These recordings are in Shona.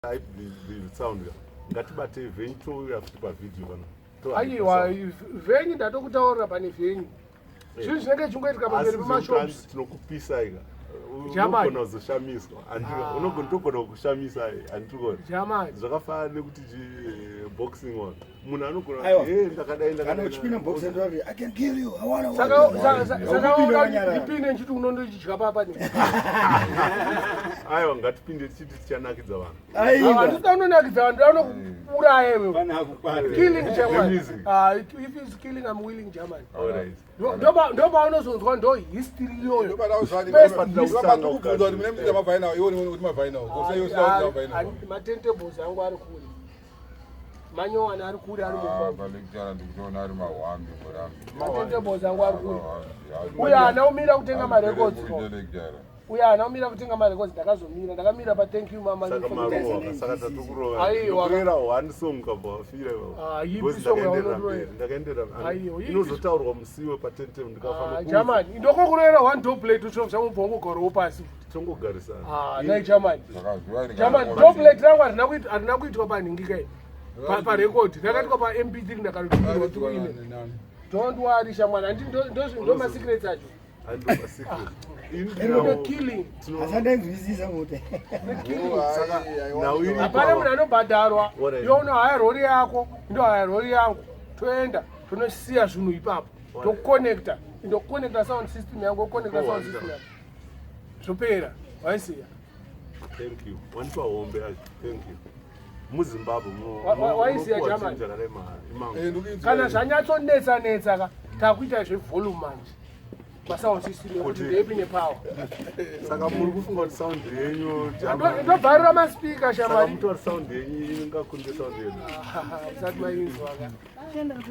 Hype the sound ka. Ngatibate venue touya futi pavideo pano. Aiwa, venue ndatokutaurira pane venue. Zvinhu zvinenge zvichingoitika pamberi pemashops. Tinokupisai ka. Germany. Unogona kuzoshamiswa. Ah. Unogona togona kukushamisai handikona. Germany. Zvakafanana nekuti boxing one. Munhu anogona Aiwa. kuti hey ndakadai Kana ndakadai. uchipinda mubox ndoti I can kill you. I wanna. Saka saka saka Ukupinda unoda wanyarara. ndipinde nchiti unondochidya papa ne. Aiwa ngatipinde tichiti tichanakidza vanhu. Aiwa. Handisi unonakidza vanhu anokuuraya iwewe. Pane akukwate. Killing German. Music. Ah, if it's killing I'm willing German. All right. Ndo paunozonzwa ndo history iyoyo. First Ndobva kuti mune mune mavhainawo iwe uri mavhainawo Ah, matentables angu ari kure, manyowani ari kure, ari mumba. Palecture ndikutoona ari mahwambi murambi. Matentables angu ari kure. Uyo haana kumira kutenga marecords. Uyo haana kumira kutenga marecords. Ndakazomira, ndakamira pathank you mama. Saka marowa, saka tatokurova. Aiwa. Kurera one song kabva wafira ipapo. Ah, ipi Because song ndakaenderera yaunotorera? mberi, ndakaenderera Aiwa, ipi Inozotaurwa musiwe patente ndikafana. Germany ndokokurera one door plate usvobva mubva pasi. Tongogarisana. Ah, nai Germany. Germany door plate rangu harina kuitwa panhingi kai parecord, rakaitwa pa MP3, ndakaritumira through email. Don't worry shamwana, handi ndo masecrets acho. Ndo killing. Asandainzwisisa kuti. Hapana munhu anobhadharwa. Iwe unohaya rori yako, ndohaya rori yangu, toenda tonosiya zvinhu ipapo, tokonecta, ndokonecta sound system yangu, okonecta sound system yako, zvopera, waisiya. Thank you. Wanipa hombe acho. Thank you. MuZimbabwe Waisiya Germany. Kana zvanyatsonetsa netsa ka, takuita zvevolume manje, masound system ekuti ndeipi nepower. Saka muri kufunga kuti sound yenyu Ndobvarura maspika Saka shamari. mutori sound yenyu ingakunde sound yedu? Usati mainzwa ka,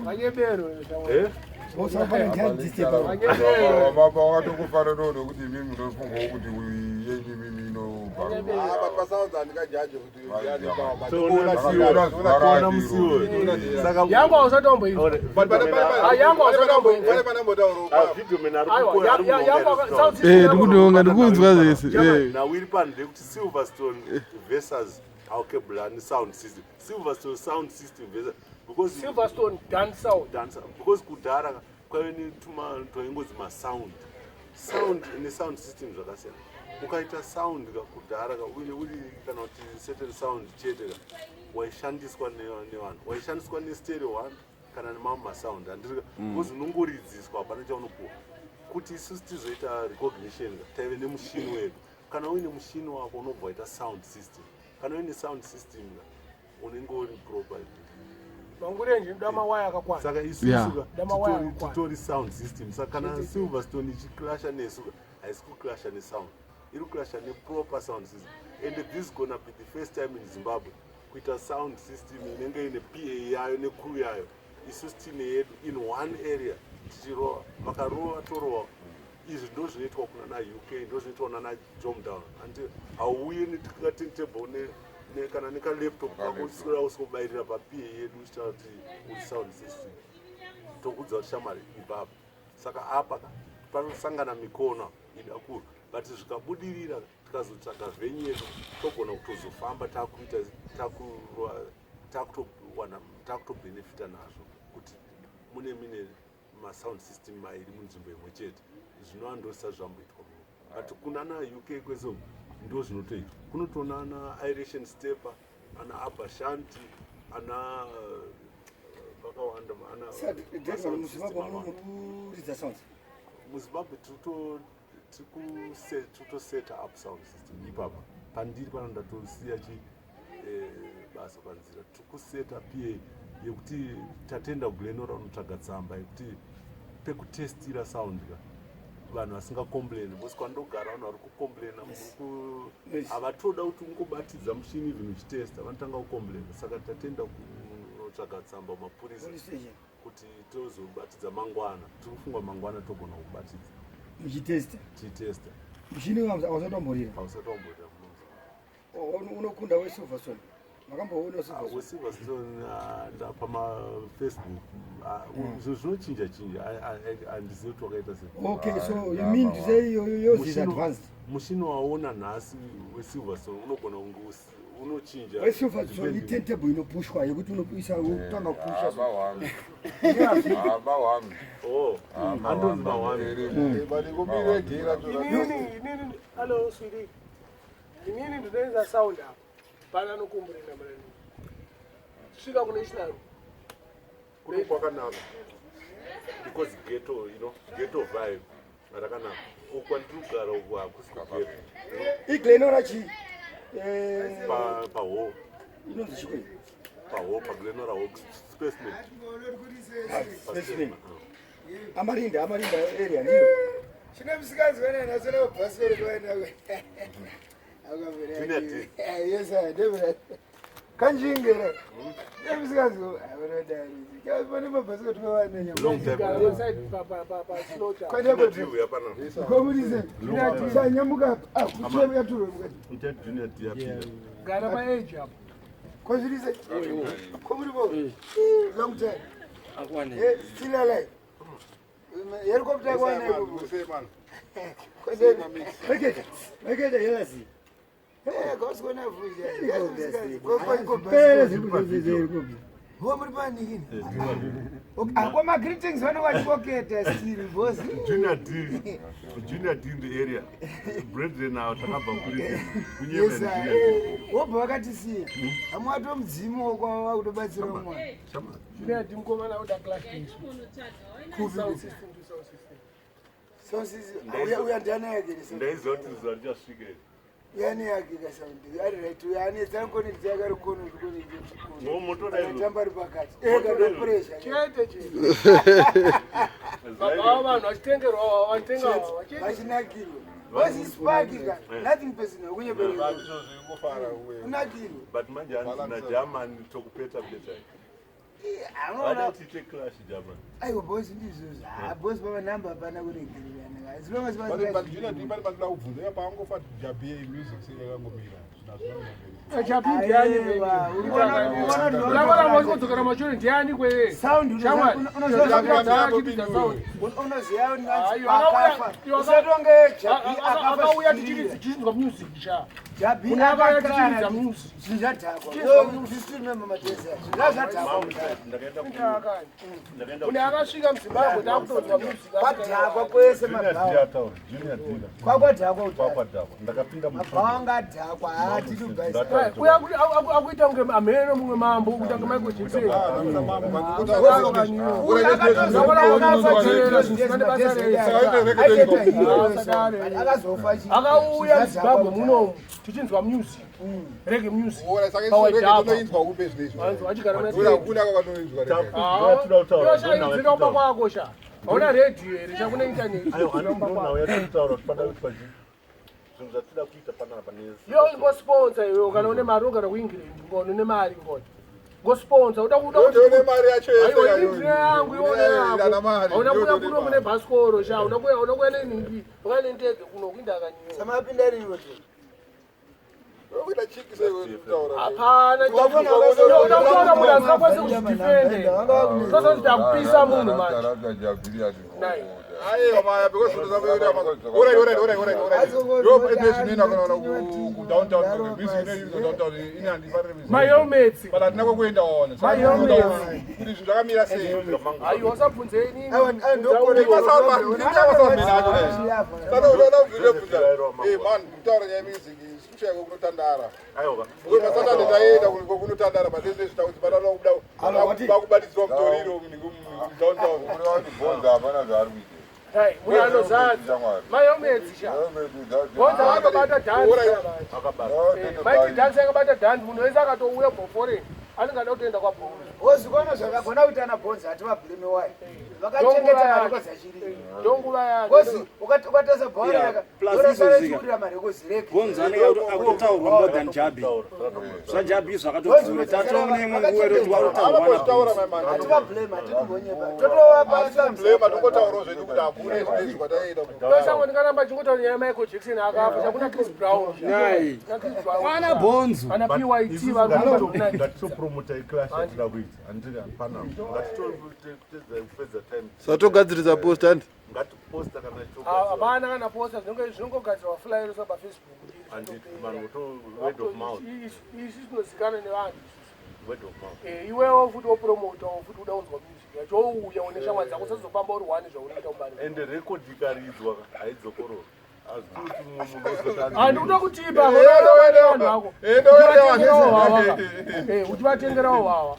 vanyebero. Eh? Mapa wakatokufananawo nekuti imimi munofungawo kuti yenyu imimi inobva. Toona musiwe. Saka Yangu hausatomboizwa. Yangu hausatomboizwa. Video man ari Aiwa, kukora, ari yangu kuronga sound system Eh, yangu- ndikudonga ndikunzwa zvese. Eh. Now iri pano ndekuti Silverstone versus Alkebulan sound system, Silverstone sound system versus, because Silverstone dance sound. Dance, because kudhara kwaive netuma twaingozi masound, sound nesound system zvakasiyana. Ukaita sound ka kudhara ka uine uri kana kuti certain sound chete ka, waishandiswa nevanhu, waishandiswa nestereo one kana nemamwe masound, handiri? Because unongoridziswa, hapana chaunopuwa. Kuti isusu tizoita recognition ka, taive nemushini wedu. Kana uine mushini wako, unobva waita sound system. Kana uine sound system ka, unenge uri proper. Mangurenje ndoda mawaya akakwana. Saka isusu ka Damawaya akakwana. titori sound system. Saka kana Silverstone ichiclasha nesu ka, haisi kuclasha nesound, iri kuclasha neproper sound system. And this is gonna be the first time in Zimbabwe kuita sound system inenge ine PA yayo necrew yayo, isusu tine yedu in one area, tichirova, vakarova torova. Izvi ndo zvinoitwa kuna na UK, ndo zvinoitwa nana Jomdown. Andi hauuyi nekaturntable kana nekalaptop kako, uswera usikobayirira paPA yedu uchitaura kuti uri sound system. Tokudza kuti shamari ipapo. Saka apa ka panosangana mikono ida kuru, but zvikabudirira, tikazotsvaga venue yedu, togona kutozofamba takuita takutowana, takutobhenefita nazvo kuti mune mine masound system mairi munzvimbo imwe chete, zvinova ndosisa zvamboitwa muno. But kuna na UK kwese uku ndo zvinotoitwa. Kunotoona ana Iration Stepper, ana Aba Shanti, ana vakawanda ana masound system MuZimbabwe awanda. mukuridza sounds? MuZimbabwe tiri kutoseta up sound system ipapa pandiri pano. Ndatosiya chi basa panzira. Tiri kuseta PA yekuti tatenda Glen Norah unotsvaga tsamba yekuti pekutestira sound ka, vanhu vasingacomplaini, because kwandogara vanhu vari kucomplaina. Havatoda kuti ungobatidza mushini even uchitesta, vanotanga kucomplaina. Saka tatenda kunotsvaga tsamba mumapurisa Police station. Kuti tozobatidza mangwana. Tiri kufunga mangwana togona kubatidza. Muchitesta? Tichitesta. Mushini hausatomborira? Hausati wamboita munozi. Unokunda weSilverstone? Makamboona Silverstone? WeSilverstone pamafacebook zvinhu zvinochinja chinja, handizivi kuti wakaita sei. Okay, so you mean to say yours is advanced? Mushini waona nhasi weSilverstone unogona kunge unochinja. WeSilverstone iturntable inopushwa yekuti unoisa wotanga kupusha. Hama wangu. Hama wangu. Oh, andonzi mahwani. Inini, inini, hello sweetie. Inini ndinoenza sound apa. Pana nokumburina mara. Svika kunational. Kuno kwakanaka because ghetto, you know, ghetto vibe rakanaka. Uku kwandiri kugara uku hakusi kughetto. IGlenora chii? Pahall. Inonzi chiko iyi? Pahall, paGlenora Hall Spaceman. Spaceman. Amarinda, Amarinda area ndiyo. Chine musikanzi wena naso nabhasoro kwena. Junior D. Yes, I never. Kanjingera. Nemusikanzi vanodari. Pane mabhasoro tova nenyama. Long time. Gara side pa pa pa pa slaughter. Junior D uya panapa. Komurise. Chanyamuka. Ah, kuchema yaturwe mukati. Ita Junior D yapinda. Gara pa age apo. Kozvirise. Komuribo. Long time. Eh, still alive. Helicopter kwana iko. Meketa, meketa yelasi. Eh, kosikona fuja. Pere ziri helicopter. Huwa muri panikini? Akoma greetings vano vachipoketa still boss. Junior D. Junior D in the area. Brethren now takabva kuri Yes, kunyeba sir. Junior D. Wobva vakatisiya. Hamwe wato mudzimu wokwa wakutobatsira mwana. Junior D mukomana uda clash this. Sound system to sound system. So sisi uya uya ndiani yake ni sound. Ndaiziva kuti zuva richasvika iri. Uya ne yake ka sound. Ari right uya ane tsango ne yake ari kono kono. Ngo motoda izvo. Tamba ri pakati. Eh, ka pressure. Chete chete. Baba vanhu vachitengerwa vachitenga vachienda. Vachinakirwa. Boss spark ka. Nothing personal kunyeperera. Unakirwa. But manje hanzi naGerman tokupeta peta. Anoona Vada kuti tiite clash German. aiwa boss ndizvozvo. Ah, boss baba namba hapana kuregererana. As long as But Junior D pane pandinoda kubvunza iye paangofa Jabie music sei yakangomira zvinhu hazvina Chapi ndiani Aiwa, kwene? unoona- Unoona vachikodzokera mashure ndiani kwene? Sound Shamwari. unoziva Sound. unoziva Aiwa, akauya- iwo usatonge Jabi akafa Akauya zvichirira. tichinzwa music cha. Jabi Munhu akauya akakrara tichiridza music. zvinhu zvadhakwa. Tichinzwa Oh, music. you still remember madhezi acho. Zvinhu zvadhakwa. Ndakaenda ku Ndakani. ndakaenda Munhu akasvika muZimbabwe takutonzwa music. Kwadhakwa kwese Junior D mabhawa. ataura. Junior D. Kwakwadhakwa kudhara. Kwakwadhakwa. Ndakapinda Mabhawa anga adhakwa haatidi kubhaisa. Uya akuita kunge amheno mumwe mambo kuita kunge Michael Jackson. Akazofa chi- Akauya muZimbabwe munomu tichinzwa music. Reggae music. tonoinzwa kupe zvinezvi Vanhu vachigara muna kuna kwanoinzwa Yoshaidzira kumba kwako sha. Hauna radio here chakune internet. Aiwa, ndonauya tinotaura kuti pada kuti pachi zvinhu zvatida kuita panapa nesi. Yo ingosponsor iwe kana une mari unogara kuEngland ngono une mari ngono. Ngosponsor uda kuda ndone mari yacho Aiwa indri yangu ione yako. Hauna mari Hauna kuya kuno kune bhasikoro sha, hauna kuya hauna kuya nenhingi, uya nendege kuno kuinda kanyiwa. Samapinda ririwo tu. kuita chiki sei kutaura Hapana uda kutaura munhu asingakwanisi kuzvidefende. Sasa kuti akupisa munhu manje. Rata Jabiri ati. Nai. aiwa maya because alright alright alright alright alright yo nezvinoenda kana ku downtown music inoirizwa downtown ini handifarire music Mahelmets. but hatina kwekuenda waona Mahelmets. kuti zvinhu zvakamira sei Aiwa usabvunze inini. Aiwa, man kutaura nyaya yemusic kushaikwa kunotandara Aiwa. masatande taenda kunotandara but ezvezvitakuti padanoda kubatidzwa mutoriro mudowntown Kureva kuti Bonza hapana zvaari kuita. Hai, munhu anozadza. Shamwari. Mahelmets sha. Bonza akabata dhanzi. Akabata. Maiti dhanzi akabata dhanzi munhu wese akatouya kubva foreign anenge ada kutoenda kwabhora. Wozvikona zvakagona kuita ana Bonza hativabhuleme wayo. Vakachengeta marekodzi achiriyo. Ndonguva yacho. Kozi ukatarisa bhawa Yeah, raka plus dorasara izvozvika. richiburira marekodzi rege. Bonza anenge akutotaurwa more than Jabi. ZvaJabi zvakatopfuura. Tatova neimwe nguva yekuti wakutotaurwa avapotaura naBonza. Hativabhuleme hatikumbonyepa. Totovapa blema tongotaurawo zvedu kuti hakuna zvinezvi kwataenda Ndosangwa ndikaramba chingotaura nyaya yaMichael Jackson akafa chakuna Chris Brown. Nai. Kuna Chris Brown. Kwana Bonzo. Ana PYT vari kuita Ngatitopromote. Kupromota iclash yatida kuita, handiti? Panapa ngatitopedza kupedza time. Satogadzirisa post, handi? Ngatiposta kana Hapana kana posta, zvinongogadzirwa flyer pafacebook. Handiti vanhu to word of mouth. Isi zvinozikanwa nevanhu isusu. Word of mouth. Iwewo futi wopromotawo futi, uda kunzwa music yacho, wouya une shamwari dzako, usazofamba uri one zvaunoita mubani. Ende record ikaridzwa haidzokororwa, hazviti kuti mumwe munhu. Handikuda kutipa vanhu vako, uchivatengerawo hwawa, uchivatengerawo hwawa.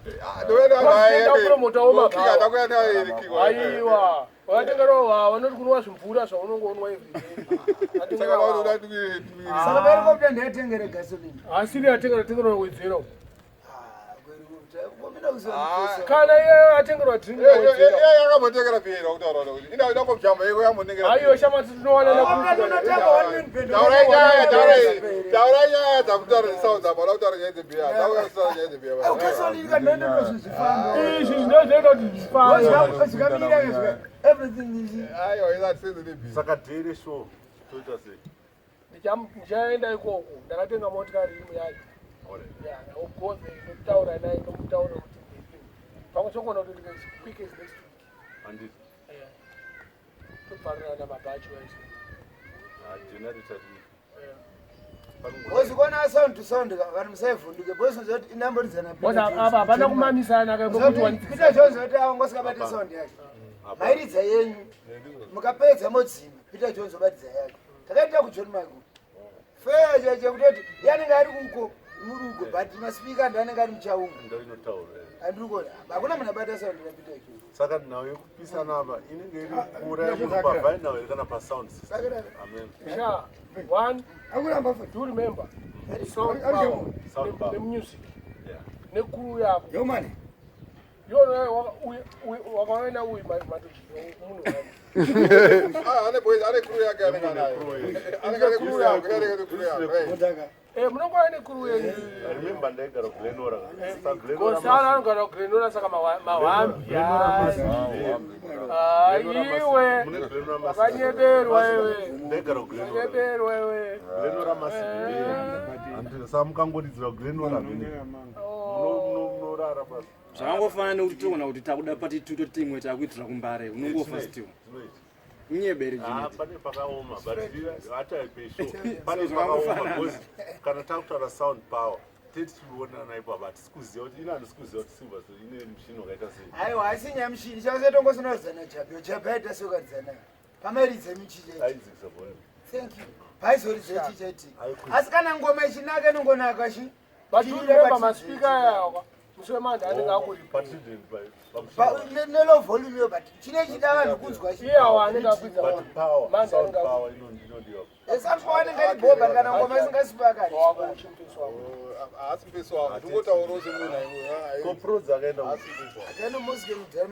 Aiwa, wakatengerawo hwawa, noti kunwa zvimvura zvaunongonwa everyday. Saka pahelicopter ndiyatengere gasoline. Asiri atengera, tengerwa wedzera. Komina kuzoa. Kana iye atengerwa drink wedzera. Yakambotengera bhera kutaura kuti inakojamba yeko yambonengera. Aiwa shamati, tinowanana. Taurai nyaya, taurai nyaya dzakutaura nesound apa, uda kutaura nyaya dzebhiya, taura nyaya dzebhiya. Gasoline kandoendotozvizvifamba. Izvi zvinozoita kuti zvifambe. Zvikamira everything is. Aiwa, isatisenze nebhiya. Saka dhere show toita sei? Ndichaenda ikoko, ndakatenga motikari imwe yacho. Ugoze nokutaura naye, nomutaura kuti ndeipi. Pamwe chokona kuti as quick as next week. Handiti. Tobvarirana mabhachi wacho. Generator. Wozikona sound to sound, vanhu musaivhunduke because zoti inamboridzana. Apa hapana kumamisana. Peter Jones oti avo ngosikabate sound yacho, mairidza yenyu, mukapedza modzima, Peter Jones obatidza yake. Takaita kuJohn Michael fair chacho kutoti yanenge ari kuko muri uko, but maspeaker ndo anenge ari muchaunga. Ndoinotaura. Handiri kuona hakuna munhu abata sound raPeter Jones. Saka nhau yekupisana apa inenge iri kura yemunhu pavinyl here kana pasound system? Amen. Sha, one, do remember sound power. Sound power. Nemusic Yeah. nekuru yako. Yomani. Yona wakaona uyu munhu. Ane boys, ane crew yake anenge anayo, anenge ane crew yake, anenge ane crew yake. Odaka. Munongova nekuru yenyu. I remember ndaigara Glenora. Saka Glenora Gosara anogara kuGlenora, saka mawambi iwe Mune Glenora. Wakanyeberwa iwe. Ndaigara Glenora. Wakanyeberwa iwe. Glenora massive. Saka mukangoridzira Glenora munorara pasi. Zvakangofanana nekuti toona kuti takuda pati tuto timwe takuitira kumbare, unongofa still. Zvinoita. Unyebere. Ah, Junet. pane pakaoma, but hataipe show, pane Zvakangofanana. pakaoma because kana takutaura sound power tetichionana ipapo, hatisi kuziva kuti ina, handisi kuziva kuti Silverstone ine mushini wakaita sei. Aiwa, asi nyaya mushini chavasetongosina kuridzana Jabio, Jabio aita sekukaridzana pamairidze michichaiti. Aidzikisa volume. Thank you. Paizoridza chichaitika, asi kana ngoma ichinaka inongonaka chi. But you remember maspeaker ayawa musi wemanda anenge akuripo. Patrident pamushini. Nelow volume yo, but chine chida vanhu kunzwa. Iyawa anenge akwidza. But power, Manda sound anenge power inodiwa. Sound anenge ari bho, but kana ngoma isingasipakari. Wakuchimpesi wako. Haasi mupesi wangu, tingotaurawo semunhu. Koprodzi akaenda Akaenda mosque mudhara,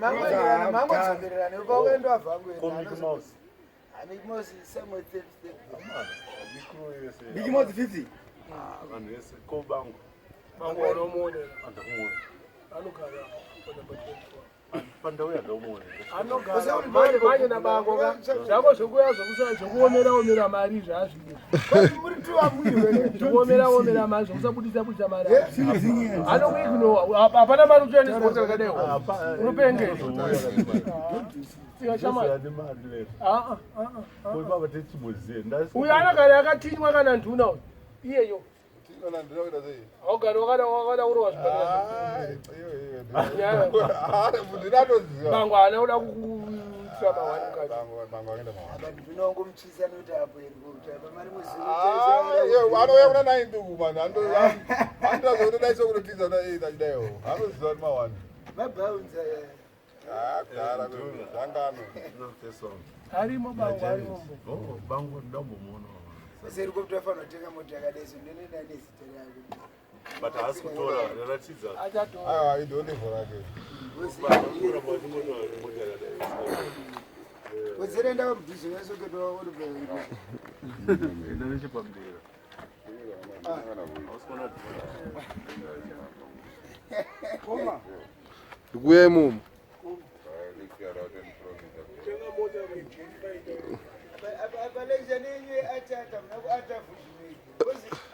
mangodzokererana paukaenda wabvangu. Ko Mickey Mouse? Mickey Mouse somewhere third third. Mikuru yese. Mickey Mouse 50. Ah, vanhu vese ko bangu. Bangu wanomuonera. Andamuona. Anogara panumber 24. Pandauya ndamuona. Anogara manje nabango ka zvako zvokuya zvokuomera omera mari zvazvidi. Muri tuwamwirwe. Zvokuomera omera mari, zvokusabudisa budisa mari, anokuignore. Hapana mari utoya nesipota rakadaiwo, unopengera shamari. Nemari lero baba techimuziye. Uyu anogara akatinywa kana nduna uyu iyeyo. Augari wakada kurowa zvibhakera. Ndinatoziva. Bango haana kuda kukuitira mahwani mukati. Bango akaenda mahwani. But ndinongomuchisa nokuti apo helicopter apa mari. Anouya kuna 9 mani, andodazokutodaisa kutotiza na 8 achidaiwo, anoziva kuti mahwani. Mabhaunza. Kudhara zangano. Arimo bango, arimo. Bango ndambomuona. Helicopter afanira kutenga mota yakadai, ndinoenda nezita rako. But haasi kutora ratidza. Achatora. Aiwa, idolevho rake. Kuramba. Wedzera enda pamudhuze yasoketwa otopa. Enda nechepamberi. Hausi kuona. Koma. Ndikuya imomo. Tenga mota yekuita. Apa lecture nenyu atata muna kuata futi.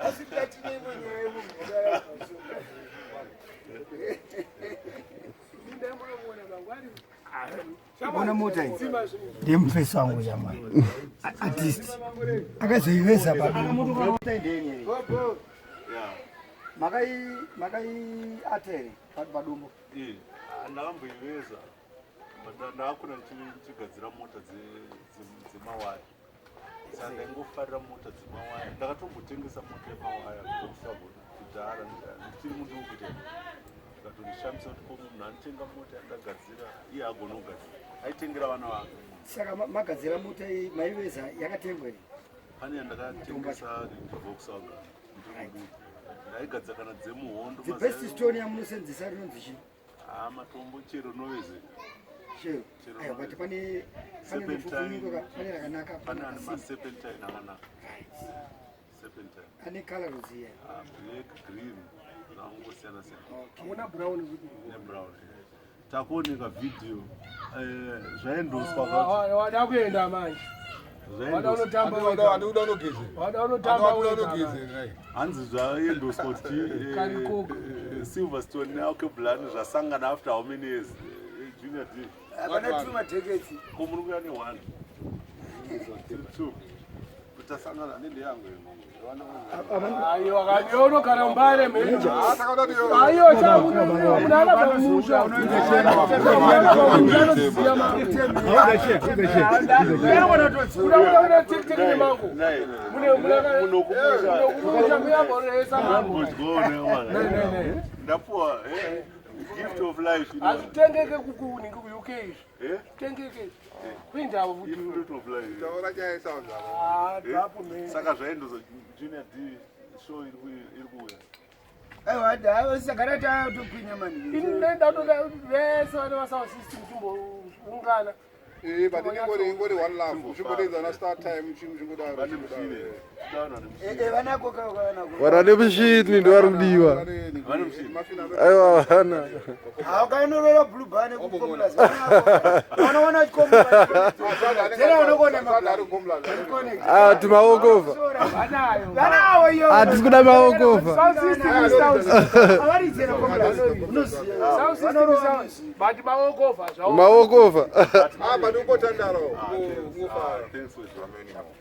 Asi tatine imwe nyaya yemunhu. Ona mota iyi ndemufesi wangu chamwari artist akazoiveza pamota ndenye makai makai atere padombo. Ndakamboiveza ndakakura ndichigadzira mota dzemawaya, saka ndaingofarira mota dzemawaya. Ndakatombotengesa mota yemawaya Volkswagen kudhara ndichiri muduku te, ndikatondishamisa kuti ko munhu anotenga mota yandagadzira iye agona kugadzira, aitengera vana vake. Saka magadzira mota iyi, maiveza, yakatengwa here? Pane yandakatengesa Volkswagen ndiri muduku, ndaigadzira kana dzemuhondo. The best stone yamunosenzesa rinonzi chii? Ah, matombo chero noveze. Chero? Chero. Aiwa, but pane Serpentine. rufufunyuko pane rakanaka. Pane ane maserpentine akanaka, serpentine. Ane color rudziya? Ah, black, green, zvangosiyana siyana. Hakuna brown kuti? Nebrown. Takuoneka vhidhiyo zvaendoswa. Wada kuenda manje, wada unotamba wega. Handikuda unogeze. Wada unotamba wega manje. Hanzi zvaendoswa kuti Karikoka. Silverstone neAlkebulan zvasangana after how many years? Junior D. Hapana two madecades. Ko muri kuya ne1 two kuti tasangana. Aiwa, kani unogara muMbare mheni. Aiwa, chamunhu akabva kumusha anoziya mangu. Uda tektek nemangu. Munokumusha muyamboresa mangu. Ndapuwa gift of life. Hazvitengeke kukuningi kuUK izvi. Eh? Tengeke kuindavo futi. Fruit of life. Taura nyaya yesound. Ah, dzapo mheni. Saka zvaendoza Junior D, show iri kuuya. Aiwa, sagara tatokwinya mani. Ini ndatoda vese vane masound system timboungana. But ingori one love, uchingodeedza na Star Time, chingodaro. Vane mushini, taura nemushini. Vanako vanako. Vana nemushini ndo vari kudiwa. Vane mushini. Aiwa, vana. Haukanorora blue bar nekukomulazi, vanoona chikomulazera unokona. Ah, timaokofa. Vanayo. Vanawo iyo. Hatisi kuda maokofa. Sound system is sound system. Avaridzera komulazi unoziva. Sound system is sound, but maokofa zvao. Maokofa. But ungotandara, ungofara. Thanks for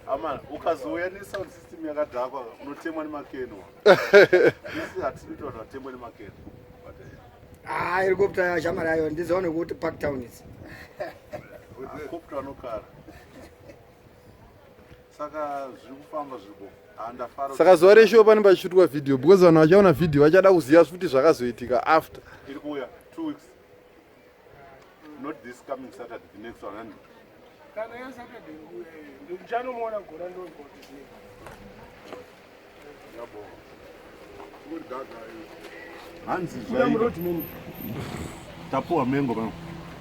amana. Ukazouya nesound system yakadhakwa, unotemwa nemakeno. Isi hatisi kuita vanhu vatemwe nemakeno. But, Ah, helicopter yashamari ayo ndizoone kuti Park Town idzi. Kopta anokara, saka zviri kufamba zviripo. Handafara. Saka zuva reshow pane pachishutwa vhidhiyo, because vanhu vachaona vhidhiyo vachada kuziva futi zvakazoitika after. Iri kuuya 2 weeks, not this coming Saturday, the next one, and Kana yeSaturday ndichanomuona gora ndozoti. Hanzi Kuda muroad manager. Tapuwa mengo pano.